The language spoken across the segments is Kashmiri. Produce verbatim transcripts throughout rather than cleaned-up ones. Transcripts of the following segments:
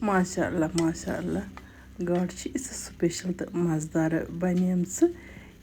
ماشاء اللہ، ماشاء اللہ، گاڈٕ چھِ یِژھ سپیشل تہٕ مزٕدار بنیمژٕ۔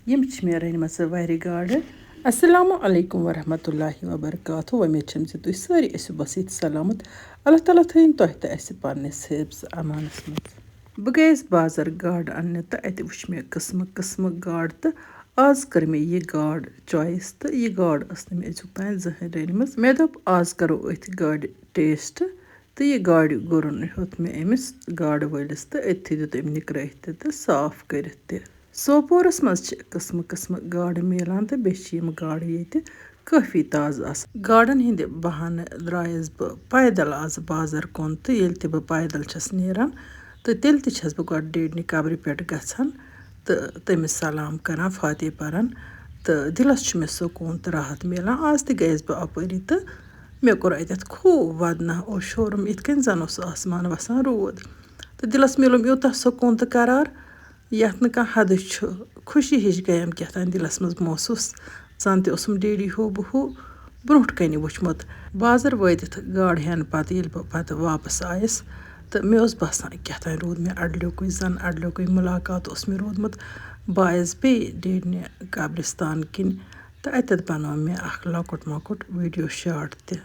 یِم چھِ مےٚ رٔنمٕژ وَرِ گاڈٕ۔ السلام علیکم ورحمۃ اللہ وبرکاتہ۔ وۄمید چھم زِ تُہۍ سٲری ٲسِو بس ییٚتہِ سلامت۔ اللہ تعالیٰ تھٲیِن تۄہہِ تہٕ اَسہِ پننِس حفظ امانس منٛز۔ بہٕ گٔیَس بازر گاڈٕ اننہِ تہٕ اَتہِ وٕچھ مےٚ قٕسمہٕ قٕسمہٕ گاڈٕ تہٕ آز کٔر مےٚ یہِ گاڈ choice تہٕ یہِ گاڈ ٲس نہٕ مےٚ أزیُک تام زٕہٕنۍ رٔنمٕژ۔ مےٚ دوٚپ، آز کرو أتھۍ گاڈِ taste۔ تہٕ یہِ گاڈِ گُرُن ہیوٚت مےٚ أمِس گاڈٕ وٲلِس تہٕ أتھی دیُت أمۍ نِکرٲیِتھ تہِ تہٕ صاف کٔرِتھ تہِ۔ سوپورَس منٛز چھِ قٕسمہٕ قٕسمہٕ گاڈٕ میلان تہٕ بیٚیہِ چھِ یِم گاڈٕ ییٚتہِ کٲفی تازٕ آسان۔ گاڈَن ہِنٛدِ بہانہٕ درٛایَس بہٕ پیدل آز بازر کُن، تہٕ ییٚلہِ تہِ بہٕ پیدل چھَس نیران، تہٕ تیٚلہِ تہِ چھَس بہٕ گۄڈٕ ڈیڈنہِ قبرِ پٮ۪ٹھ گژھان تہٕ تٔمِس سلام کران، فاتحہ پران، تہٕ دِلَس چھُ مےٚ سکوٗن تہٕ راحت میلان۔ آز تہِ گٔیَس بہٕ اَپٲری تہٕ مےٚ کوٚر اَتٮ۪تھ خوٗب وَدنہ، اوس شورُم یِتھ کٔنۍ زَن اوس آسمان وَسان روٗد۔ تہٕ دِلَس میلُم یوٗتاہ سکوٗن تہٕ قرار، یَتھ نہٕ کانٛہہ حدٕے چھُ۔ خوشی ہِش گٔیم کیٛاہ تام دِلَس منٛز محسوٗس، زَن تہِ اوسُم ڈیڈی ہیوٗ بہٕ ہیوٗ برٛونٛٹھ کَنہِ وٕچھمُت۔ بازر وٲتِتھ گاڈٕ ہٮ۪نہٕ پَتہٕ ییٚلہِ بہٕ پَتہٕ واپَس آیَس، تہٕ مےٚ اوس باسان کیٛاہ تام روٗد مےٚ اَڈلیوکُے، زَن اَڈلیوکُے مُلاقات اوس مےٚ روٗدمُت۔ بہٕ آیَس بیٚیہِ ڈیڈنہِ قبرِستان کِنۍ، تہٕ اَتٮ۪تھ بنوو مےٚ اکھ لۄکُٹ مۄکُٹ video shot تہِ۔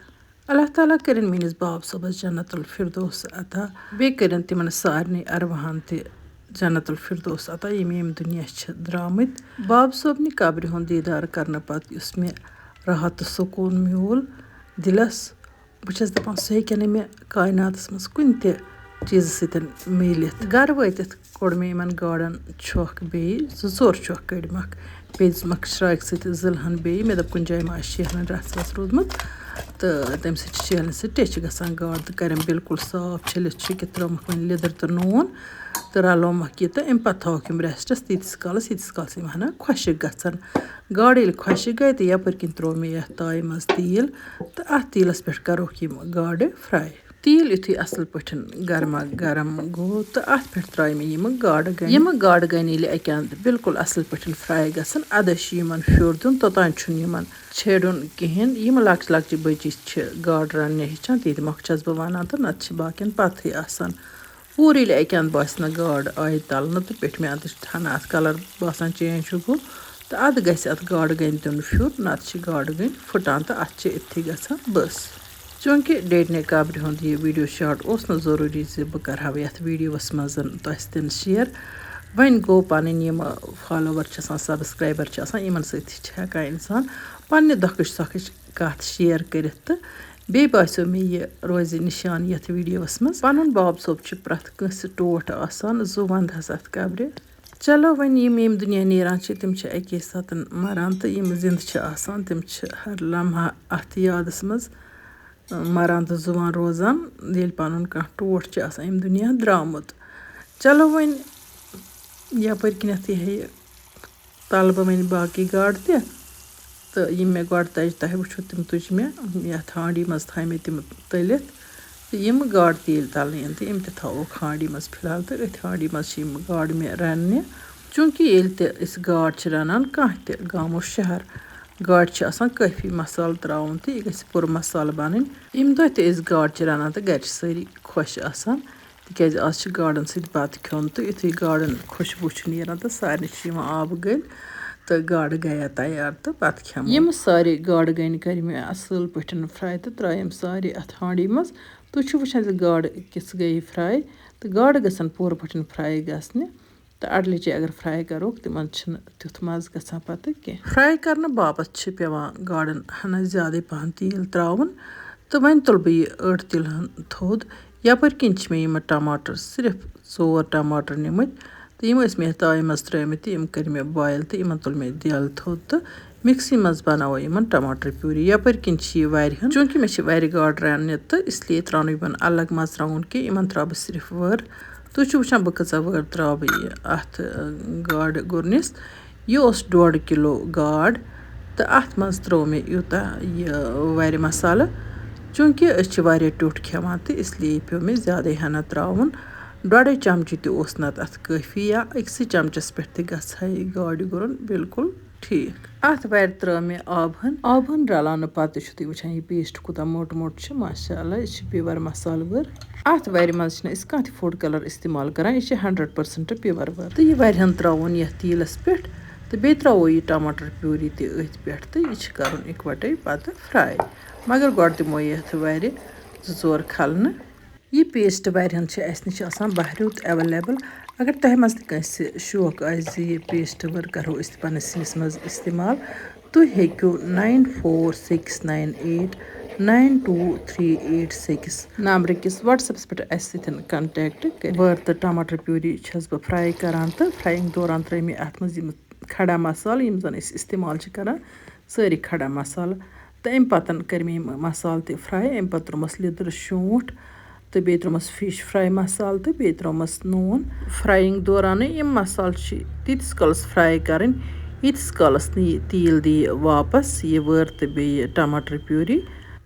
اللہ تعالیٰ کٔرِن میٲنِس باب صٲبَس جنت الفردوس عطا، بیٚیہِ کٔرِن تِمن سارنٕے ارواحن تہِ جنت الفردوس عطا، یِم ییٚمہِ دُنیا چھِ درٛامٕتۍ۔ باب صٲبنہِ قبرِ ہُنٛد دیٖدار کرنہٕ پتہٕ یُس مےٚ راحت تہٕ سکوٗن میوٗل دِلس، بہٕ چھَس دَپان، سُہ ہیٚکہِ نہٕ مےٚ کایناتَس منٛز کُنہِ تہِ چیٖزٕ سۭتۍ میٖلِتھ۔ گَرٕ وٲتِتھ کوٚڑ مےٚ یِمَن گاڈَن چھۄکھ بیٚیہِ، زٕ ژور چھۄکھ کٔڑمَکھ۔ بیٚیہِ دِژمَکھ شرٛاکہِ سۭتۍ زٕلہَن بیٚیہِ۔ مےٚ دوٚپ، کُنہِ جایہِ ما آسہِ شیہلَن رَژھ وَژھ روٗدمُت، تہٕ تَمہِ سۭتۍ چھِ شیہلَن سۭتۍ ٹیٚچھِ گژھان گاڈ، تہٕ کَرٮ۪م بِلکُل صاف، چھٔلِتھ چھُکِتھ ترٛٲومَکھ وۄنۍ لیٚدٕر تہٕ نوٗن، تہٕ رَلومَکھ یہِ، تہٕ اَمہِ پَتہٕ تھاوَکھ یِم rest-َس تیٖتِس کالَس، ییٖتِس کالَس یِم ہَنا خۄشِک گژھن۔ گاڈٕ ییٚلہِ خۄشِک گٔے، تہٕ یَپٲرۍ کِنۍ ترٛوو مےٚ یَتھ تایہِ منٛز تیٖل، تہٕ اَتھ تیٖلَس پٮ۪ٹھ کَروکھ یِم گاڈٕ fry۔ تیٖل یُتھُے اَصٕل پٲٹھۍ گرما گرم گوٚو، تہٕ اَتھ پٮ۪ٹھ ترٛایہِ مےٚ یِمہٕ گاڈٕ گَنہِ۔ یِمہٕ گاڈٕ گَنہِ ییٚلہِ اَکہِ اَندٕ بِلکُل اَصٕل پٲٹھۍ fry گژھن، اَدٕ چھُ یِمَن پھیُر دیُن، توٚتام چھُنہٕ یِمَن چھیڑُن کِہیٖنۍ۔ یِم لۄکچہِ لۄکچہِ بَچی چھِ گاڈٕ رَننہِ ہیٚچھان، تِتہِ مۄکھ چھَس بہٕ وَنان، تہٕ نَتہٕ چھِ باقیَن پَتہٕے آسان۔ پوٗرٕ ییٚلہِ اَکہِ اَندٕ باسہِ نہ گاڈ آیہِ تَلنہٕ تہٕ پیٚٹھمہِ اَندٕ چھِ ہَنا اَتھ colour باسان change ہیوٗ گوٚو، تہٕ اَدٕ گژھِ اَتھ گاڈٕ گَنہِ دیُن پھیُر، نَتہٕ چھِ گاڈٕ گَنہِ پھٕٹان تہٕ اَتھ چھِ أتھی گژھان بٔس۔ چوٗنٛکہِ ڈیڈنہِ قبرِ ہُنٛد یہِ video shot اوس نہٕ ضروٗری زِ بہٕ کَرٕ ہاو یَتھ video-وَس منٛز تۄہہِ سۭتۍ share۔ وۄنۍ گوٚو، پَنٕنۍ یِم follower چھِ آسان، subscriber چھِ آسان، یِمَن سۭتۍ تہِ چھِ ہٮ۪کان اِنسان پَنٕنہِ دۄکھٕچ سۄکھٕچ کَتھ share کٔرِتھ، تہٕ بیٚیہِ باسیو مےٚ یہِ روزِ نِشان یَتھ video-وَس منٛز۔ پَنُن باب صٲب چھُ پرٛٮ۪تھ کٲنٛسہِ ٹوٹھ آسان، زُو وَندٕ حظ اَتھ قبرِ۔ چلو، وۄنۍ یِم ییٚمہِ دُنیا نیران چھِ، تِم چھِ اَکے ساتہٕ مَران، تہٕ یِم زِندٕ چھِ آسان، تِم چھِ ہر لمحہ اَتھ یادَس منٛز، اَ، مَران تہٕ زُوان روزان، ییٚلہِ پَنُن کانٛہہ ٹوٹھ چھُ آسان ییٚمہِ دُنیا درٛامُت۔ چلو، وۄنۍ یَپٲرۍ کِنٮ۪تھ یہِ ہیٚیہِ تَلہٕ بہٕ وۄنۍ باقٕے گاڈٕ تہِ، تہٕ یِم مےٚ گۄڈٕ تَجہِ تۄہہِ وٕچھو، تِم تُجہِ مےٚ یَتھ ہانٛڈی منٛز، تھایہِ مےٚ تِم تٔلِتھ۔ تہٕ یِم گاڈٕ تہِ ییٚلہِ تَلنہٕ یِن، تہٕ یِم تہِ تھاووکھ ہانٛڈی منٛز فِلحال۔ تہٕ أتھۍ ہانٛڈی منٛز چھِ یِم گاڈٕ مےٚ رَننہِ، چوٗنٛکہِ ییٚلہِ تہِ أسۍ گاڈ چھِ رَنان، کانٛہہ تہِ گامو شہر، گاڈِ چھِ آسان کٲفی مصالہٕ ترٛاوُن، تہٕ یہِ گژھِ پوٗرٕ مصالہٕ بَنٕنۍ۔ ییٚمہِ دۄہ تہِ أسۍ گاڈ چھِ رَنان، تہٕ گَرِ چھِ سٲری خۄش آسان، تِکیٛازِ آز چھِ گاڈَن سۭتۍ بَتہٕ کھیوٚن، تہٕ یُتھُے گاڈَن خوشبوٗ چھُ نیران، تہٕ سارنٕے چھُ یِوان آبہٕ گٔلۍ، تہٕ گاڈٕ گٔیے تیار، تہٕ بَتہٕ کھٮ۪مو۔ یِم سارے گاڈٕ گٔنۍ کَرِ مےٚ اَصٕل پٲٹھۍ fry تہٕ ترٛایَم سارے اَتھ ہانٛڈی منٛز۔ تُہۍ چھِو وٕچھان زِ گاڈٕ کِژھ گٔیے fry، تہٕ گاڈٕ گژھن پوٗرٕ پٲٹھۍ fry گژھنہِ، تہٕ اَڈٕ لِچہِ اگر fry کَروکھ، تِمَن چھِنہٕ تیُتھ مَزٕ گژھان پَتہٕ کینٛہہ۔ Fry کَرنہٕ باپَتھ چھِ پٮ۪وان گاڈَن ہَنا زیادَے پَہَن تیٖل ترٛاوُن، تہٕ وۄنۍ تُلہٕ بہٕ یہِ أڑ تِلہٕ ہَن تھوٚد۔ یَپٲرۍ کِنۍ چھِ مےٚ یِم ٹماٹر، صرف ژور ٹماٹر نِمٕتۍ، تہٕ یِم ٲسۍ مےٚ یَتھ تایہِ منٛز ترٛٲومٕتۍ، تہٕ یِم کٔرۍ مےٚ boil، تہٕ یِمَن تُل مےٚ دٮ۪ل تھوٚد، تہٕ mixie منٛز بَناوو یِمَن ٹماٹر puree۔ یَپٲرۍ کِنۍ چھِ یہِ وَرِ ہُنٛد، چوٗنٛکہِ مےٚ چھِ وَرِ گاڈٕ رَننہِ، تہٕ اس لیے ترٛاونہٕ یِمَن الگ مَرژٕوانٛگُن کینٛہہ، یِمَن ترٛاوٕ بہٕ صرف وٲر۔ تُہۍ چھِو وٕچھان، بہٕ کۭژاہ وٲر ترٛاوٕ بہٕ یہِ اَتھ، اَ، گاڈٕ گُرنِس۔ یہِ اوس ڈۄڈ کِلوٗ گاڈ، تہٕ اَتھ منٛز ترٛوو مےٚ یوٗتاہ یہِ وَرِ مصالہٕ، چوٗنٛکہِ أسۍ چھِ واریاہ ٹیوٚٹھ کھٮ۪وان، تہٕ اس لیے پیوٚو مےٚ زیادَے ہَنا ترٛاوُن۔ ڈۄڈَے چمچہٕ تہِ اوس نَتہٕ اَتھ کٲفی، یا أکسٕے چمچَس پٮ۪ٹھ تہِ گژھِ ہا یہِ گاڈِ گُرُن بِلکُل ٹھیٖک، اَتھ وَرِ ترٛٲو مےٚ آبہٕ ہن۔ آبہٕ ہن رَلاونہٕ پَتہٕ چھُو تُہۍ وٕچھان، یہِ پیسٹ کوٗتاہ موٚٹ موٚٹ چھُ، ماشاء اللہ، یہِ چھُ پیور مصالہٕ وٲر۔ اَتھ وَرِ منٛز چھِنہٕ أسۍ کانٛہہ تہِ فوڈ کَلر استعمال کَران، یہِ چھِ ہنڈرڈ پٔرسنٹ پیور وٲر۔ تہٕ یہِ وَرِ ہن ترٛاوُن یَتھ تیٖلَس پٮ۪ٹھ، تہٕ بیٚیہِ ترٛاوو یہِ ٹماٹر پیوٗری تہِ أتھۍ پٮ۪ٹھ، تہٕ یہِ چھِ کَرُن اِکوَٹَے پَتہٕ فراے۔ مگر گۄڈٕ دِمو یَتھ وَرِ زٕ ژور کھلنہٕ۔ یہِ پیسٹ وَرِ ہن چھِ اَسہِ نِش آسان بہریوٗت ایویلیبل۔ اگر تۄہہِ منٛز تہِ کٲنٛسہِ شوق آسہِ زِ یہِ پیسٹ وَر کَرو أسۍ تہِ پنٛنِس سِنِس منٛز استعمال، تُہۍ ہیٚکِو nine four six nine eight nine two three eight six نمبرٕ کِس WhatsApp-س پٮ۪ٹھ اَسہِ سۭتۍ contact کٔرِتھ۔ وٲر تہٕ ٹماٹر پیوٗری چھَس بہٕ فراے کران، تہٕ فرایِنگ دوران ترٲے مےٚ اَتھ منٛز یِم کھڑا مصالہٕ، یِم زَن أسۍ استعمال چھِ کران، سٲری کھڑا مصالہٕ۔ تہٕ اَمہِ پَتہٕ کٔرۍ مےٚ یِم مصالہٕ تہِ فراے۔ اَمہِ پَتہٕ ترٛوومَس لیٚدٕر شونٛٹھ، تہٕ بیٚیہِ ترٛوومَس فِش فراے مصالہٕ، تہٕ بیٚیہِ ترٛوومَس نوٗن۔ فرایِنگ دورانٕے یِم مصالہٕ چھِ تیٖتِس کالَس فراے کَرٕنۍ، ییٖتِس کالَس نہٕ یہِ تیٖل دِیہِ واپَس، یہِ وٲر تہٕ بیٚیہِ ٹماٹر پیوٗری۔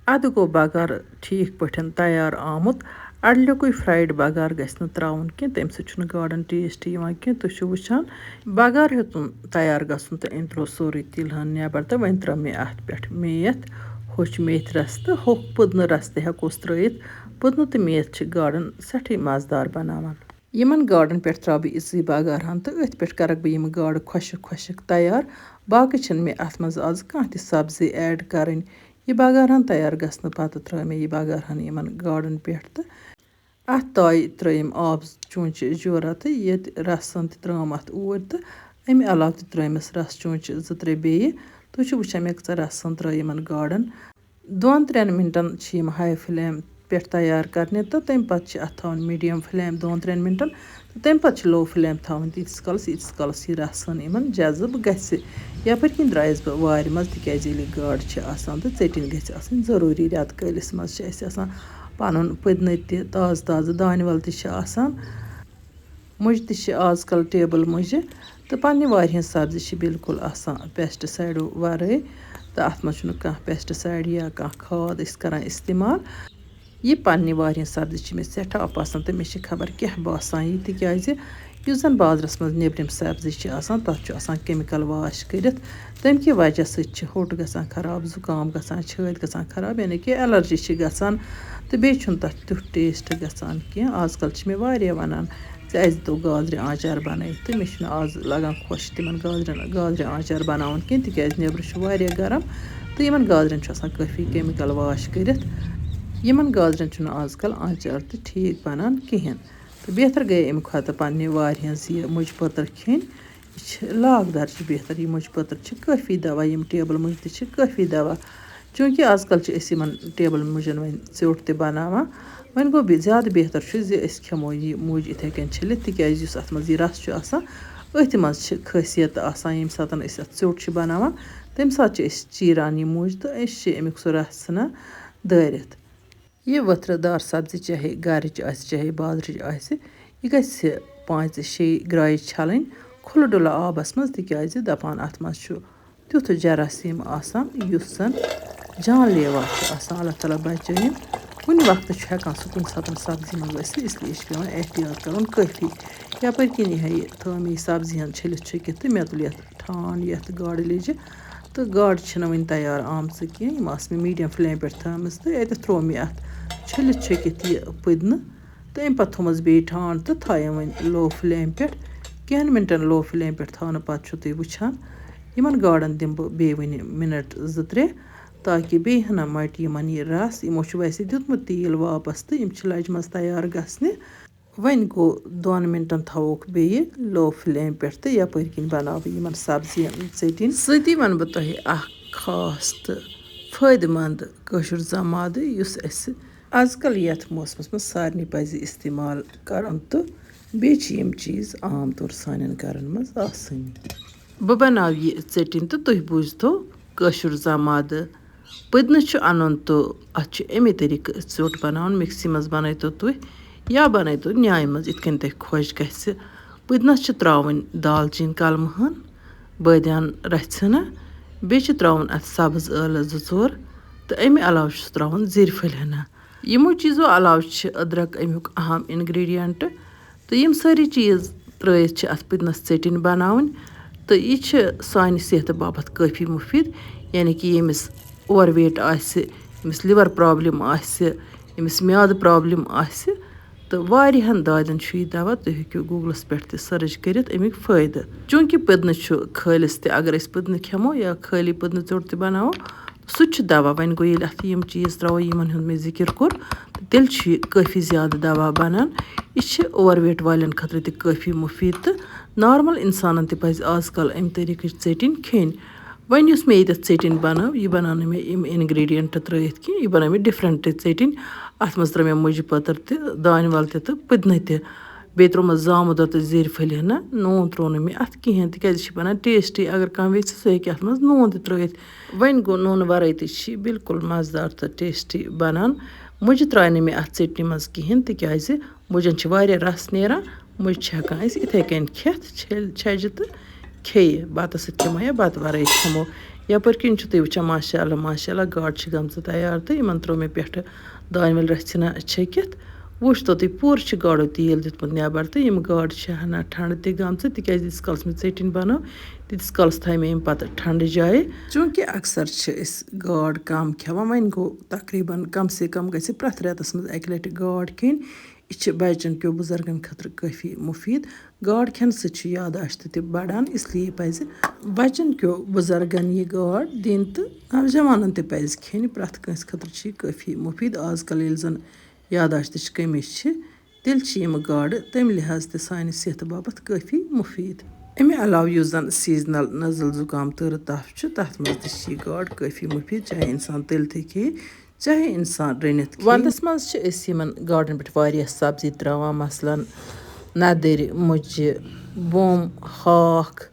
اَدٕ گوٚو بَغارٕ ٹھیٖک پٲٹھۍ تیار آمُت۔ اَڑلیُکُے فرایڈ بَغار گژھِ نہٕ ترٛاوُن کینٛہہ، تَمہِ سۭتۍ چھُنہٕ گاڈَن ٹیسٹ یِوان کینٛہہ۔ تُہۍ چھِو وٕچھان، بَغار ہیوٚتُن تیار گژھُن تہٕ أمۍ ترٛوو سورُے تِلہٕ ہن نٮ۪بر تہٕ وۄنۍ ترٛٲو مےٚ اَتھ پٮ۪ٹھ میتھ، ہوٚچھ میتھِ رَس تہٕ ہوٚکھ پُدنہٕ رَس تہِ ہٮ۪کوس ترٛٲیِتھ۔ پُدنہٕ تہٕ میتھ چھِ گاڈَن سٮ۪ٹھٕے مَزٕدار بَناوان۔ یِمَن گاڈَن پٮ۪ٹھ ترٛاوٕ بہٕ یِژٕے بَغار ہن تہٕ أتھۍ پٮ۪ٹھ کَرَکھ بہٕ یِم گاڈٕ خۄشٕک خۄشٕک تیار۔ باقٕے چھِنہٕ مےٚ اَتھ منٛز آز کانٛہہ تہِ سبزی ایڈ کَرٕنۍ۔ یہِ بَغار ہن تیار گژھنہٕ پَتہٕ ترٛٲو مےٚ یہِ بَغار ہن یِمَن گاڈَن پٮ۪ٹھ تہٕ اَتھ تایہِ ترٛٲیِم آب چونچہِ جورا تہٕ ییٚتہِ رَسَن تہِ ترٛٲوٕم اَتھ اوٗرۍ تہٕ اَمہِ علاوٕ تہِ ترٛٲیمَس رَس چونچہِ زٕ ترٛےٚ بیٚیہِ۔ تُہۍ چھِو وٕچھان مےٚ کۭژاہ رَسَن ترٛٲے یِمَن گاڈَن۔ دۄن ترٛٮ۪ن مِنٹَن چھِ یِم ہاے فٕلیم پٮ۪ٹھ تیار کَرنہِ تہٕ تَمہِ پَتہٕ چھِ اَتھ تھاوٕنۍ میٖڈیَم فٕلیم دۄن ترٛٮ۪ن مِنٹَن تہٕ تَمہِ پَتہٕ چھِ لو فٕلیم تھاوٕنۍ تیٖتِس کالَس، ییٖتِس کالَس یہِ رَسَن یِمَن جذٕب گژھِ۔ یَپٲرۍ کِنۍ درٛایَس بہٕ وارِ منٛز، تِکیٛازِ ییٚلہِ یہِ گاڈ چھِ آسان تہٕ ژیٚٹِنۍ گژھِ آسٕنۍ ضروٗری۔ رٮ۪تہٕ کٲلِس منٛز چھِ اَسہِ آسان پَنُن پٔدنہٕ تہِ، تازٕ تازٕ دانہِ وَل تہِ چھِ آسان، مُجہِ تہِ چھِ آز کَل ٹیبٕل مُجہِ، تہٕ پنٛنہِ وارِ ہِنٛز سبزی چھِ بالکل آسان پیسٹیسایڈو وَرٲے، تہٕ اَتھ منٛز چھُنہٕ کانٛہہ پیسٹیسایڈ یا کانٛہہ کھاد أسۍ کَران استعمال۔ یہِ پنٛنہِ وارِ ہِنٛز سبزی چھِ مےٚ سٮ۪ٹھاہ پَسنٛد، تہٕ مےٚ چھِ خبر کیٛاہ باسان یہِ، تِکیٛازِ یُس زَن بازرَس منٛز نیٚبرِم سبزی چھِ آسان، تَتھ چھُ آسان کیمِکل واش کٔرِتھ۔ تَمہِ کہِ وجہ سۭتۍ چھِ ہوٚٹ گژھان خراب، زُکام گژھان، چھٲتۍ گژھان خراب، یعنی کہِ الرجی چھِ گژھان، تہٕ بیٚیہِ چھُنہٕ تَتھ تیُتھ ٹیسٹ گژھان کینٛہہ۔ آز کَل چھِ مےٚ واریاہ وَنان زِ اَسہِ دِتو گازرِ آنٛچار بَنٲیِتھ، تہٕ مےٚ چھُنہٕ آز لَگان خۄش تِمَن گازرٮ۪ن، گازرِ آنٛچار بَناوُن کینٛہہ، تِکیٛازِ نیٚبرٕ چھُ واریاہ گرم تہٕ یِمَن گازرٮ۪ن چھُ آسان کٲفی کیمِکل واش کٔرِتھ۔ یِمَن گازرٮ۪ن چھُنہٕ آز کَل آنٛچار تہِ ٹھیٖک بَنان کِہیٖنۍ۔ تہٕ بہتر گٔیے اَمہِ کھۄتہٕ پنٛنہِ وارِ ہِنٛز یہِ مُجہِ پٔتٕر کھیٚنۍ۔ یہِ چھِ لاگدار چھِ بہتر، یہِ مُجہِ پٔتٕر چھِ کٲفی دوا، یِم ٹیبٕل مُجہِ تہِ چھِ کٲفی دوا۔ چوٗنٛکہِ آز کَل چھِ أسۍ یِمَن ٹیبٕل مُجَن وۄنۍ ژیوٚٹ تہِ بَناوان، وۄنۍ گوٚو بیٚیہِ زیادٕ بہتر چھُ زِ أسۍ کھٮ۪مو یہِ مُج یِتھَے کٔنۍ چھٔلِتھ، تِکیٛازِ یُس اَتھ منٛز یہِ رَس چھُ آسان، أتھۍ منٛز چھِ خٲصیت آسان۔ ییٚمہِ ساتہٕ أسۍ اَتھ ژیوٚٹ چھِ بَناوان، تَمہِ ساتہٕ چھِ أسۍ چیٖران یہِ مُج تہٕ أسۍ چھِ اَمیُک سُہ رَس ژھٕنان دٲرِتھ۔ یہِ ؤتھرٕ دار سبزی چاہے گرٕچ آسہِ، چاہے بازرٕچ آسہِ، یہِ گژھِ پانٛژِ شیٚیہِ گرٛایہِ چھلٕنۍ کھُلہٕ ڈُلہٕ آبس منٛز، تِکیٛازِ دپان اَتھ منٛز چھُ تیُتھ جراثیٖم آسان، یُس زن جان لیوا چھُ آسان۔ اللہ تعالیٰ بچٲیِن۔ کُنہِ وقتہٕ چھُ ہٮ۪کان سُہ کُنہِ ساتہٕ سبزی منٛز ٲسِتھ، اس لیے چھُ پٮ۪وان احتیاط کرُن کٲفی۔ یپٲرۍ کِنۍ یِہے تھٲو مےٚ یہِ سبزی ہن چھٔلِتھ چھُکِتھ تہٕ مےٚ تُل یتھ ٹھانٛڈ یَتھ گاڈٕ لیٚجہِ، تہٕ گاڈٕ چھِنہٕ وٕنہِ تیار آمژٕ کینٛہہ۔ یِم آسہٕ مےٚ میٖڈیم فٕلیم پٮ۪ٹھ تھٲومٕژ تہٕ اَتٮ۪تھ ترٛوو مےٚ اَتھ چھٔلِتھ چھٔکِتھ یہِ پُدنہٕ، تہٕ اَمہِ پَتہٕ تھوٚومَس بیٚیہِ ٹھانٛڈ تہٕ تھایَم وۄنۍ لو فٕلیم پٮ۪ٹھ۔ کینٛہَن مِنٹَن لو فٕلیم پٮ۪ٹھ تھاونہٕ پَتہٕ چھُو تُہۍ وٕچھان، یِمَن گاڈَن دِمہٕ بہٕ بیٚیہِ وٕنہِ مِنَٹ زٕ ترٛےٚ، تاکہِ بیٚیہِ ہنا مَٹہِ یِمَن یہِ رَس۔ یِمو چھُ ویسے دیُتمُت تیٖل واپَس تہٕ یِم چھِ لَجہِ منٛز تیار گژھنہِ۔ وۄنۍ گوٚو دۄن مِنٹَن تھاووکھ بیٚیہِ لو فٕلیم پٮ۪ٹھ تہٕ یَپٲرۍ کِنۍ بَناوٕ بہٕ یِمَن سبزیَن ژیٚٹِنۍ۔ سۭتی وَنہٕ بہٕ تۄہہِ اَکھ خاص تہٕ فٲیدٕ مَنٛد کٲشُر زَمادٕ، یُس اَسہِ آز کَل یَتھ موسمَس منٛز سارنٕے پَزِ اِستعمال کَرُن، تہٕ بیٚیہِ چھِ یِم چیٖز عام طور سانٮ۪ن گَرَن منٛز آسٲنی۔ بہٕ بَناوٕ یہِ ژیٚٹِنۍ تہٕ تُہۍ بوٗزتو کٲشُر زَمادٕ۔ پٔدنہٕ چھُ اَنُن تہٕ اَتھ چھُ اَمے طریٖقہٕ ژیوٚٹ بَناوُن۔ مِکسی منٛز بَنٲوتو تُہۍ یا بَنٲوتو نیٛامہِ منٛز، یِتھ کٔنۍ تۄہہِ خۄش گژھِ۔ پٔدنَس چھِ ترٛاوٕنۍ دالچیٖن کَلمہٕ ہن، بٲدیان رَژھِ ہنا، بیٚیہِ چھِ ترٛاوُن اَتھ سَبٕز ٲلہٕ زٕ ژور تہٕ اَمہِ علاوٕ چھُس ترٛاوُن زِرۍ پھٔلۍ ہنا۔ یِمو چیٖزو علاوٕ چھِ أدرَک اَمیُک اَہَم اِنگرٛیٖڈینٛٹ۔ تہٕ یِم سٲری چیٖز ترٛٲیِتھ چھِ اَتھ پٔدنَس ژیٚٹِنۍ بَناوٕنۍ۔ تہٕ یہِ چھِ سانہِ صحتہٕ باپتھ کٲفی مُفیٖد، یعنی کہِ ییٚمِس اوور ویٹ آسہِ، ییٚمِس لِور پرابلم آسہِ، ییٚمِس میادٕ پرابلم آسہِ، تہٕ واریاہَن دادٮ۪ن چھُ یہِ دوا۔ تُہۍ ہیٚکِو گوٗگلَس پٮ۪ٹھ تہِ سٔرٕچ کٔرِتھ اَمیُک فٲیدٕ۔ چوٗنٛکہِ پٔدنہٕ چھُ خٲلِس تہِ، اگر أسۍ پٔدنہٕ کھٮ۪مو یا خٲلی پٔدنہٕ ژیوٚٹ تہِ بَناوو، سُہ تہِ چھُ دوا۔ وۄنۍ گوٚو، ییٚلہِ اَتھ یِم چیٖز ترٛاوو، یِمَن ہُنٛد مےٚ ذِکِر کوٚر، تہٕ تیٚلہِ چھُ یہِ کٲفی زیادٕ دوا بَنان۔ یہِ چھِ اوور ویٹ والٮ۪ن خٲطرٕ تہِ کٲفی مُفیٖد، تہٕ نارمل اِنسانَن تہِ پَزِ آز کَل اَمہِ طریٖقٕچ ژیٚٹِنۍ کھیٚنۍ۔ وۄنۍ یُس مےٚ ییٚتٮ۪تھ ژیٚٹِنۍ بَنٲو، یہِ بَنٲو نہٕ مےٚ یِم اِنگرٛیٖڈینٛٹ ترٛٲیِتھ کینٛہہ، یہِ بَنٲو مےٚ ڈِفرَنٛٹ ژیٚٹِنۍ۔ اَتھ منٛز ترٛٲو مےٚ مُجہِ پٔتٕر تہِ، دانہِ وَل تہِ تہٕ پٔدنہٕ تہِ۔ بیٚیہِ ترٛوومَس زامُت دۄد تہٕ زِرۍ پھٔلۍ ہنا۔ نوٗن ترٛوو نہٕ مےٚ اَتھ کِہیٖنۍ، تِکیٛازِ یہِ چھِ بَنان ٹیسٹی۔ اگر کانٛہہ ییٚژھِ، سُہ ہیٚکہِ اَتھ منٛز نوٗن تہِ ترٛٲیِتھ۔ وۄنۍ گوٚو، نوٗنہٕ وَرٲے تہِ چھِ یہِ بِلکُل مَزٕدار تہٕ ٹیسٹی بَنان۔ مُجہِ ترٛایہِ نہٕ مےٚ اَتھ ژیٚٹنہِ منٛز کِہیٖنۍ، تِکیٛازِ مُجَن چھِ واریاہ رَس نیران۔ مُجہِ چھِ ہٮ۪کان أسۍ یِتھَے کٔنۍ کھٮ۪تھ، چھٔلۍ چھَجہِ تہٕ کھیٚیہِ۔ بَتَس سۭتۍ کھٮ۪مو یا بَتہٕ وَرٲے کھٮ۪مو۔ یَپٲرۍ کِنۍ چھُو تُہۍ وٕچھان، ماشاء اللہ، ماشاء اللہ، گاڈٕ چھِ گٔمژٕ تیار تہٕ یِمَن ترٛوو مےٚ پٮ۪ٹھٕ دانہِ وَل رَژھِ ہنا چھٔکِتھ۔ وٕچھتو تُہۍ، پوٗرٕ چھِ گاڈو تیٖل دیُتمُت نٮ۪بَر تہٕ یِم گاڈٕ چھِ ہنا ٹھنٛڈٕ تہِ گٔمژٕ، تِکیٛازِ ییٖتِس کالَس مےٚ ژیٚٹِنۍ بَنٲو، تیٖتِس کالَس تھایہِ مےٚ یِم پَتہٕ ٹھنٛڈٕ جایہِ۔ چوٗنٛکہِ اَکثَر چھِ أسۍ گاڈ کَم کھٮ۪وان، وۄنۍ گوٚو، تقریٖباً کم سے کم گژھِ پرٛٮ۪تھ رٮ۪تَس منٛز اَکہِ لَٹہِ گاڈ کھیٚنۍ۔ یہِ چھِ بَچَن کیو بُزرگَن خٲطرٕ کٲفی مُفیٖد۔ گاڈ کھٮ۪نہٕ سۭتۍ چھُ یاداشت تہِ بَڑان، اس لیے پَزِ بَچَن کیو بُزرگَن یہِ گاڈ دِنۍ تہٕ نوجوانَن تہِ پَزِ کھیٚنۍ۔ پرٛٮ۪تھ کٲنٛسہِ خٲطرٕ چھِ یہِ کٲفی مُفیٖد۔ آز کَل ییٚلہِ زَن یاداشتٕچ کٔمی چھِ، تیٚلہِ چھِ یِم گاڈٕ تَمہِ لحاظ تہِ سانہِ صحتہٕ باپتھ کٲفی مُفیٖد۔ اَمہِ علاوٕ یُس زَن سیٖزنَل نزل زُکام تۭرٕ تَپھ چھُ، تَتھ منٛز تہِ چھِ یہِ گاڈ کٲفی مُفیٖد، چاہے اِنسان تٔلتھٕے کھیٚیہِ، چاہے اِنسان رٔنِتھ کھیٚیہِ۔ وَندَس منٛز چھِ أسۍ یِمَن گاڈَن پٮ۪ٹھ واریاہ سبزی ترٛاوان، مثلاً نَدٕرۍ، مُجہِ، بوم، ہاکھ۔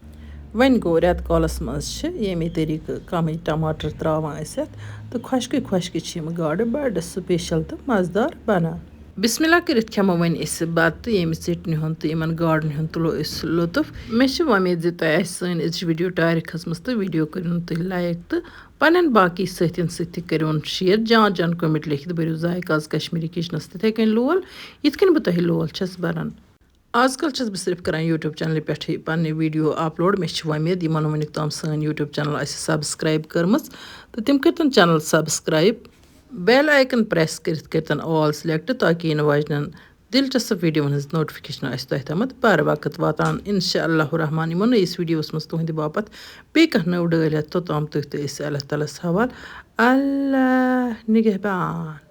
وۄنۍ گوٚو، رٮ۪تہٕ کالَس منٛز چھِ ییٚمے طریٖقہٕ کَمٕے ٹماٹر ترٛاوان أسۍ اَتھ، تہٕ خۄشکٕے خۄشکٕے چھِ یِم گاڈٕ بَڑٕ سُپیشل تہٕ مَزٕدار بَنان۔ بسم اللہ کٔرِتھ کھٮ۪مو وۄنۍ أسۍ بَتہٕ، ییٚمہِ ژیٚٹنہِ ہُنٛد تہٕ یِمَن گاڈَن ہُنٛد تُلو أسۍ لطف۔ مےٚ چھِ وۄمید زِ تۄہہِ آسہِ سٲنۍ أزِچ ویٖڈیو ٹارِ کھٔژمٕژ تہٕ ویٖڈیو کٔرِو نہٕ تُہۍ لایک تہٕ پننٮ۪ن باقی سٲتھین سۭتۍ تہِ کٔرِوُن شیئر۔ جان جان کمنٹ لیکھِتھ بٔرِو ذایقہ آز کشمیری کچنس تِتھے کٔنۍ لول، یِتھ کٔنۍ بہٕ تۄہہِ لول چھَس بَران۔ آز کل چھَس بہٕ صرف کران YouTube چینلہِ پٮ۪ٹھٕے پننہِ ویٖڈیو اپلوڈ۔ مےٚ چھِ وۄمید یِمن نہٕ وٕنیُک تام سٲنۍ YouTube چینل آسہِ سبسکرائب کٔرمٕژ تہٕ تِم کٔرۍتن چینل سبسکرائب، بیل آیکن پریس کٔرِتھ کٔرۍتن آل سلیکٹ، تاکہِ یِنہٕ واجنٮ۪ن دلچسپ ویٖڈیوَن ہٕنٛز نوٹیفکیشن آسہِ تۄہہِ تامَتھ بر وقت واتان۔ انشاء اللہ الرحمن یِمو نٔیِس ویٖڈیوَس منٛز تُہنٛدِ باپتھ بیٚیہِ کانٛہہ نٔو ڈٲلۍ ہٮ۪تھ، توٚتام تُہۍ تہٕ أسۍ اللہ تعالیٰ ہَس حوال۔ اللہ نگہبان۔